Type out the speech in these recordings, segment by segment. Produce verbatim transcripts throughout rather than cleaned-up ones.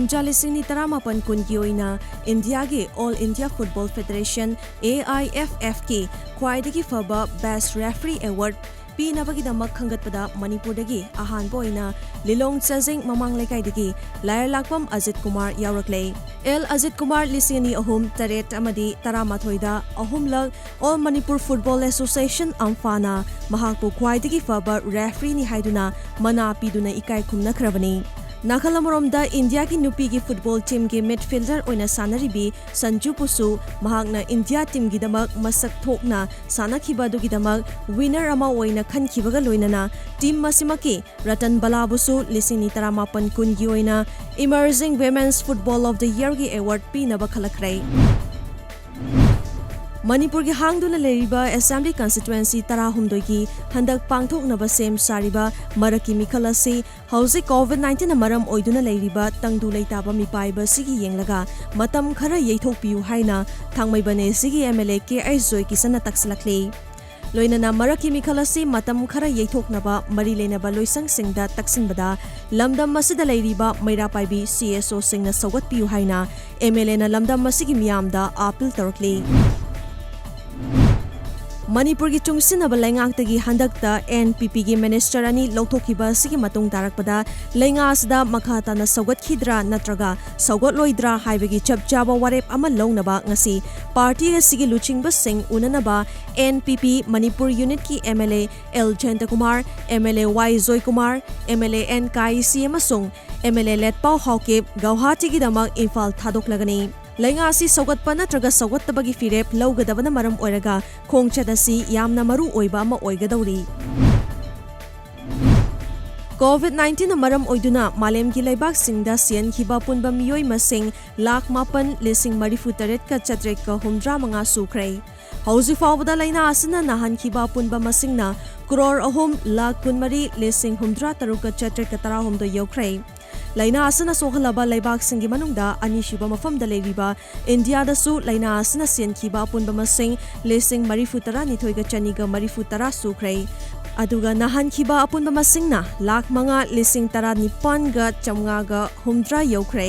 ꯀꯨꯝꯖꯥ ꯂꯤꯁꯤꯡ ꯑꯅꯤ ꯇꯔꯥꯃꯥꯄꯟ ꯀꯨꯟꯒꯤ ꯑꯣꯏꯅ ꯏꯟꯗꯤꯌꯥꯒꯤ All India Football Federation, A I F F ꯀꯤ ꯈ꯭ꯋꯥꯏꯗꯒꯤ ꯐꯕ Best Referee Award ꯄꯤꯅꯕꯒꯤꯗꯃꯛ ꯈꯟꯒꯠꯄꯗ ꯃꯅꯤꯄꯨꯔꯗꯒꯤ ꯑꯍꯥꯟꯕ ꯑꯣꯏꯅ ꯂꯤꯂꯣꯡ ꯆꯥꯖꯤꯡ ꯃꯃꯥꯡ ꯂꯩꯀꯥꯏꯗꯒꯤ ꯂꯥꯏꯔꯂꯥꯛꯄꯝ ꯑꯖꯤꯠ ꯀꯨꯃꯥꯔ ꯌꯥꯎꯔꯛꯂꯦ꯫ ꯑꯦꯜ ꯑꯖꯤꯠ ꯀꯨꯃꯥꯔ ꯂꯤꯁꯤꯡ ꯑꯅꯤ ꯑꯍꯨꯝ, ꯇꯔꯦꯠ ꯑꯃꯗꯤ ꯇꯔꯥꯃꯥꯊꯣꯏꯗ ꯑꯍꯨꯝꯂꯛ All Manipur Football Association, ꯑꯝꯐꯥꯅ ꯃꯍꯥꯛꯄꯨ ꯈ꯭ꯋꯥꯏꯗꯒꯤ ꯐꯕ referee ꯅꯤ ꯍꯥꯏꯗꯨꯅ ꯃꯅꯥ ꯄꯤꯗꯨꯅ ꯏꯀꯥꯏ ꯈꯨꯝꯅꯈ꯭ꯔꯕꯅꯤ꯫ ꯅꯥꯀꯜ ꯑꯃꯔꯣꯝꯗ ꯏꯟꯗꯤꯌꯥꯒꯤ ꯅꯨꯄꯤꯒꯤ football team ꯒꯤ midfielder ꯑꯣꯏꯅ ꯁꯥꯟꯅꯔꯤꯕꯤ ꯁꯟꯖꯨꯕꯨꯁꯨ ꯃꯍꯥꯛꯅ ꯏꯟꯗꯤꯌꯥ team ꯒꯤꯗꯃꯛ ꯃꯁꯛ ꯊꯣꯛꯅ ꯁꯥꯟꯅꯈꯤꯕ ꯑꯗꯨꯒꯤꯗꯃꯛ winner ꯑꯃ ꯑꯣꯏꯅ ꯈꯟꯈꯤꯕꯒ ꯂꯣꯏꯅꯅ team ꯑꯁꯤꯃꯛꯀꯤ ꯔꯇꯟ ꯕꯂꯥꯕꯨꯁꯨ ꯂꯤꯁꯤꯡ ꯑꯅꯤ ꯇꯔꯥꯃꯥꯄꯟ ꯀꯨꯟꯒꯤ ꯑꯣꯏꯅ Emerging Women's Football of the Year ꯒꯤ award ꯄꯤꯅꯕ ꯈꯜꯂꯛꯈ꯭ꯔꯦ꯫ ꯃꯅꯤꯄꯨꯔꯒꯤ ꯍꯥꯡꯗꯨꯅ ꯂꯩꯔꯤꯕ Assembly Constituency ꯇꯔꯥꯍꯨꯝꯗꯣꯏꯒꯤ ꯍꯟꯗꯛ ꯄꯥꯡꯊꯣꯛꯅꯕ ꯁꯦꯝ ꯁꯥꯔꯤꯕ ꯃꯔꯛꯀꯤ ꯃꯤꯈꯜ ꯑꯁꯤ ꯍꯧꯖꯤꯛ COVID nineteen ꯅ ꯃꯔꯝ ꯑꯣꯏꯗꯨꯅ ꯂꯩꯔꯤꯕ ꯇꯪꯗꯨ ꯂꯩꯇꯥꯕ ꯃꯤꯄꯥꯏꯕ ꯑꯁꯤꯒꯤ ꯌꯦꯡꯂꯒ ꯃꯇꯝ ꯈꯔ ꯌꯩꯊꯣꯛꯄꯤꯌꯨ ꯍꯥꯏꯅ ꯊꯥꯡꯃꯩꯕꯟ A C ꯒꯤ M L A K H ꯖꯣꯏꯀꯤꯁꯟꯅ ꯇꯛꯁꯤꯜꯂꯛꯂꯤ꯫ ꯂꯣꯏꯅꯅ ꯃꯔꯛꯀꯤ ꯃꯤꯈꯜ ꯑꯁꯤ ꯃꯇꯝ ꯈꯔ ꯌꯩꯊꯣꯛꯅꯕ ꯃꯔꯤ ꯂꯩꯅꯕ ꯂꯣꯏꯁꯪꯁꯤꯡꯗ ꯇꯛꯁꯤꯟꯕꯗ ꯂꯝꯗꯝ ꯑꯁꯤꯗ ꯂꯩꯔꯤꯕ ꯃꯩꯔꯥ ꯄꯥꯏꯕꯤ C S O ꯁꯤꯡꯅ ꯁꯧꯒꯠꯄꯤꯌꯨ ꯍꯥꯏꯅ M L A ꯅ ꯂꯝꯗꯝ ꯑꯁꯤꯒꯤ ꯃꯤꯌꯥꯝꯗ appeal ꯇꯧꯔꯛꯂꯤ꯫ ꯃꯅꯤꯄꯨꯔꯒꯤ ꯆꯨꯡꯁꯤꯟꯅꯕ ꯂꯩꯉꯥꯛꯇꯒꯤ ꯍꯟꯗꯛꯇ N P P ꯒꯤ minister ꯑꯅꯤ ꯂꯧꯊꯣꯛꯈꯤꯕ ꯑꯁꯤꯒꯤ ꯃꯇꯨꯡ ꯇꯥꯔꯛꯄꯗ ꯂꯩꯉꯥꯛ ꯑꯁꯤꯗ ꯃꯈꯥ ꯇꯥꯅ ꯁꯧꯒꯠꯈꯤꯗ꯭ꯔꯥ ꯅꯠꯇ꯭ꯔꯒ ꯁꯧꯒꯠꯂꯣꯏꯗ꯭ꯔꯥ ꯍꯥꯏꯕꯒꯤ ꯆꯞ ꯆꯥꯕ ꯋꯥꯔꯦꯞ ꯑꯃ ꯂꯧꯅꯕ ꯉꯁꯤ party ꯑꯁꯤꯒꯤ ꯂꯨꯆꯤꯡꯕꯁꯤꯡ ꯎꯅꯅꯕ N P P Manipur unit ꯀꯤ M L A L ꯖꯌꯟꯇꯀꯨꯃꯥꯔ, M L A Y Joykumar, M L A N ꯀꯥꯏꯁꯤ ꯑꯃꯁꯨꯡ M L A ꯂꯦꯠꯄꯥꯎ Haokip ꯒꯧꯍꯥꯇꯤꯒꯤꯗꯃꯛ Imphal ꯊꯥꯗꯣꯛꯂꯒꯅꯤ꯫ ꯂꯩꯉꯥꯛ ꯑꯁꯤ ꯁꯧꯒꯠꯄ ꯅꯠꯇ꯭ꯔꯒ ꯁꯧꯒꯠꯇꯕꯒꯤ ꯐꯤꯔꯦꯞ ꯂꯧꯒꯗꯕꯅ ꯃꯔꯝ ꯑꯣꯏꯔꯒ ꯈꯣꯡꯆꯠ ꯑꯁꯤ ꯌꯥꯝꯅ ꯃꯔꯨ ꯑꯣꯏꯕ ꯑꯃ ꯑꯣꯏꯒꯗꯧꯔꯤ꯫ COVID nineteen ꯅ ꯃꯔꯝ ꯑꯣꯏꯗꯨꯅ ꯃꯥꯂꯦꯝꯒꯤ ꯂꯩꯕꯥꯛꯁꯤꯡꯗ ꯁꯤꯍꯟꯈꯤꯕ ꯑꯄꯨꯟꯕ ꯃꯤꯑꯣꯏ ꯃꯁꯤꯡ ꯂꯥꯈ ꯃꯥꯄꯟ ꯂꯤꯁꯤꯡ ꯃꯔꯤꯐꯨ ꯇꯔꯦꯠꯀ ꯆꯥꯇ꯭ꯔꯦꯠꯀ ꯍꯨꯝꯗ꯭ꯔꯥ ꯃꯉꯥ ꯁꯨꯈ꯭ꯔꯦ꯫ ꯍꯧꯖꯤꯛ ꯐꯥꯎꯕꯗ ꯂꯥꯏꯅꯥ ꯑꯁꯤꯅ ꯅꯥꯍꯟꯈꯤꯕ ꯑꯄꯨꯟꯕ ꯃꯁꯤꯡꯅ ꯀ꯭ꯔꯣꯔ ꯑꯍꯨꯝ ꯂꯥꯈ ꯀꯨꯟꯃꯔꯤ ꯂꯤꯁꯤꯡ ꯍꯨꯝꯗ꯭ꯔꯥ ꯇꯔꯨꯛꯀ ꯆꯥꯇ꯭ꯔꯦꯠꯀ ꯇꯔꯥꯍꯨꯝꯗꯣꯏ ꯌꯧꯈ꯭ꯔꯦ꯫ ꯂꯥꯏꯅꯥ ꯑꯁꯤꯅ ꯁꯣꯛꯍꯜꯂꯕ ꯂꯩꯕꯥꯛꯁꯤꯡꯒꯤ ꯃꯅꯨꯡꯗ ꯑꯅꯤꯁꯨꯕ ꯃꯐꯝꯗ ꯂꯩꯔꯤꯕ ꯏꯟꯗꯤꯌꯥꯗꯁꯨ ꯂꯥꯏꯅꯥ ꯑꯁꯤꯅ ꯁꯤꯍꯟꯈꯤꯕ ꯑꯄꯨꯟꯕ ꯃꯁꯤꯡ ꯂꯤꯁꯤꯡ ꯃꯔꯤꯐꯨ ꯇꯔꯥꯅꯤꯊꯣꯏꯒ ꯆꯅꯤꯒ ꯃꯔꯤꯐꯨ ꯇꯔꯥ ꯁꯨꯈ꯭ꯔꯦ꯫ ꯑꯗꯨꯒ ꯅꯥꯍꯟꯈꯤꯕ ꯑꯄꯨꯟꯕ ꯃꯁꯤꯡꯅ ꯂꯥꯈ ꯃꯉꯥ ꯂꯤꯁꯤꯡ ꯇꯔꯥꯅꯤꯄꯥꯟꯒ ꯆꯥꯝꯃꯉꯥꯒ ꯍꯨꯝꯗ꯭ꯔꯥ ꯌꯧꯈ꯭ꯔꯦ꯫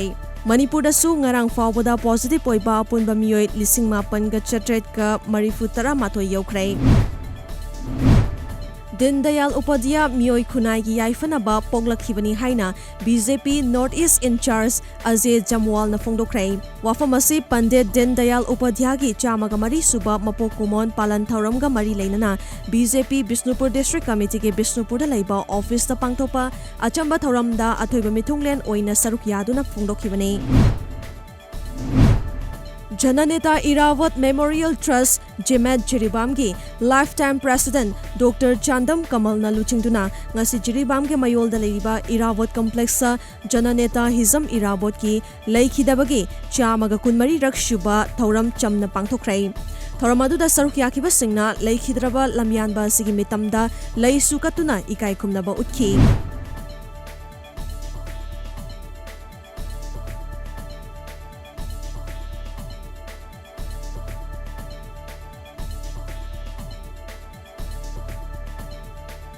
ꯃꯅꯤꯄꯨꯔꯗꯁꯨ ꯉꯔꯥꯡ ꯐꯥꯎꯕꯗ positive ꯑꯣꯏꯕ ꯑꯄꯨꯟꯕ ꯃꯤꯑꯣꯏ ꯂꯤꯁꯤꯡ ꯃꯥꯄꯟꯒ ꯆꯥꯇ꯭ꯔꯦꯠꯀ ꯃꯔꯤꯐꯨ ꯇꯔꯥꯃꯥꯊꯣꯏ ꯌꯧꯈ꯭ꯔꯦ꯫ ꯗꯤꯟ ꯗꯌꯥꯜ ꯎꯄꯥꯙ꯭ꯌꯥ ꯃꯤꯑꯣꯏ ꯈꯨꯟꯅꯥꯏꯒꯤ ꯌꯥꯏꯐꯅꯕ ꯄꯣꯛꯂꯛꯈꯤꯕꯅꯤ ꯍꯥꯏꯅ B J P North East in charge ꯑꯖꯦ ꯖꯝꯋꯥꯜꯅ ꯐꯣꯡꯗꯣꯛꯈ꯭ꯔꯦ꯫ ꯋꯥꯐꯝ ꯑꯁꯤ ꯄꯟꯗꯤꯠ ꯗꯤꯟ ꯗꯌꯥꯜ ꯎꯄꯥꯙ꯭ꯌꯥꯒꯤ ꯆꯥꯝꯃꯒ ꯃꯔꯤ ꯁꯨꯕ ꯃꯄꯣꯛ ꯀꯨꯝꯑꯣꯟ ꯄꯥꯂꯟ ꯊꯧꯔꯝꯒ ꯃꯔꯤ ꯂꯩꯅꯅ B J P Bishnupur District Committeeꯒꯤ ꯕꯤꯁꯅꯨꯄꯨꯔꯗ ꯂꯩꯕ officeꯇ ꯄꯥꯡꯊꯣꯛꯄ ꯑꯆꯝꯕ ꯊꯧꯔꯝꯗ ꯑꯊꯣꯏꯕ ꯃꯤꯊꯨꯡꯂꯦꯟ ꯑꯣꯏꯅ ꯁꯔꯨꯛ ꯌꯥꯗꯨꯅ ꯐꯣꯡꯗꯣꯛꯈꯤꯕꯅꯤ꯫ ꯖꯅꯅꯦꯇꯥ ꯏꯔꯥꯕꯣꯠ Memorial Trust, ꯖꯤꯃꯦꯠ ꯖꯤꯔꯤꯕꯥꯝꯒꯤ lifetime president Doctor Chandam ꯀꯃꯜꯅ ꯂꯨꯆꯤꯡꯗꯨꯅ ꯉꯁꯤ ꯖꯤꯔꯤꯕꯥꯝꯒꯤ ꯃꯌꯣꯜꯗ ꯂꯩꯔꯤꯕ ꯏꯔꯥꯕꯣꯠ complexꯇ ꯖꯅꯅꯦꯇꯥ ꯍꯤꯖꯝ ꯏꯔꯥꯕꯣꯠꯀꯤ ꯂꯩꯈꯤꯗꯕꯒꯤ ꯆꯥꯝꯃꯒ ꯀꯨꯟꯃꯔꯤꯔꯛ ꯁꯨꯕ ꯊꯧꯔꯝ ꯆꯝꯅ ꯄꯥꯡꯊꯣꯛꯈ꯭ꯔꯦ꯫ ꯊꯧꯔꯝ ꯑꯗꯨꯗ ꯁꯔꯨꯛ ꯌꯥꯈꯤꯕꯁꯤꯡꯅ ꯂꯩꯈꯤꯗ꯭ꯔꯕ ꯂꯝꯌꯥꯟꯕ ꯑꯁꯤꯒꯤ ꯃꯤꯇꯝꯗ ꯂꯩꯁꯨ ꯀꯠꯇꯨꯅ ꯏꯀꯥꯏ ꯈꯨꯝꯅꯕ ꯎꯠꯈꯤ꯫